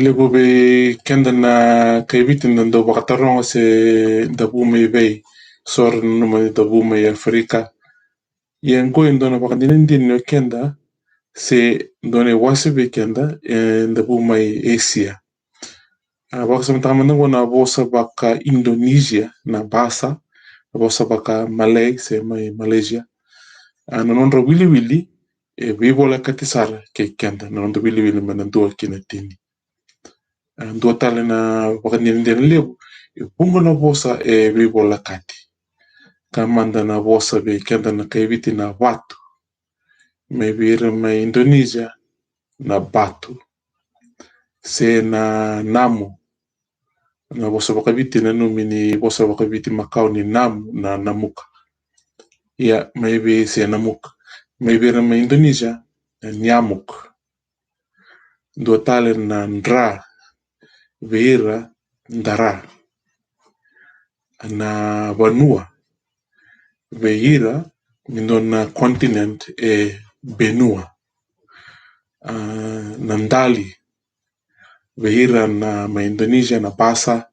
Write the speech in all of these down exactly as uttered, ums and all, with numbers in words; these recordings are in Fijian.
Levu vei keda na kaiviti da dau vakataroga se da vu mai vei, so ra nanuma ni da vu mai Afrika. Ia qo e dua na vakadinadina o keda se dua na iwase vei keda e da vu mai Asia. A, vakasamataka mada qo na vosa vaka-Indonesia na bahasa, na vosa vaka-Malay se mai Malaysia. A, na nodra wiliwili e veivolekati sara kei keda na noda wiliwili mai na dua ki na tini. A, dua tale na vakadinadina levu, e vuqa na vosa e veivolekati. Ka mada na vosa vei keda na kaiviti na vatu, mai vei ira mai Indonesia na batu, se na namu. Na vosa vakaviti, nanumi ni vosa vakaviti makawa ni namu na namuka. Ia mai vei, se namuka, mai vei ira mai Indonesia na nyamuk. Dua tale na dra, vei ira dara. Na vanua, vei ira ni dua na continent e benua. A, na dali, vei ira na mai Indonesia na bahasa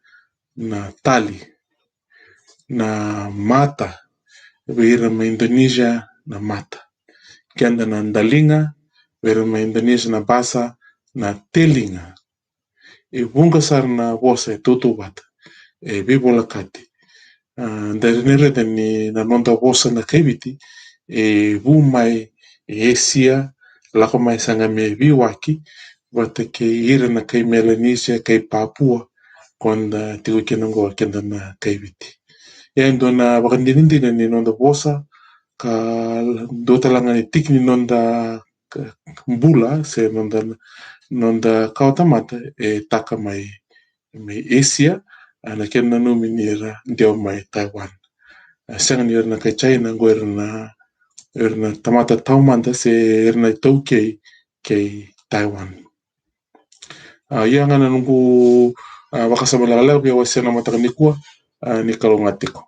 na tali. Na mata, vei ira mai Indonesia na mata. Keda na daliga, vei ira mai Indonesia na bahasa na telinga. E vuqa sara na vosa e tautauvata, e veivolekati. A, da raica ni na noda vosa na kaiviti e vu mai e Asia, lako mai saga me veiwaki vata kei ira na kai Melanesia, kai Papua, ko da tiko kina qo keda na kaiviti. Ia e dua na vakadinadina ni noda vosa, ka dua tale ga ni tiki ni noda bula se noda, noda kawa tamata e taka mai, mai Asia. A, na kena nanumi ni ra dewa mai Taiwan. A, sega ni ira na kai China, qo ira na, ira na tamata taumada se ira na iTaukei kei Taiwan. A, ia ga na noqu, a, vakasama lekaleka via wasea na mataka nikua. A, ni kalougata tiko.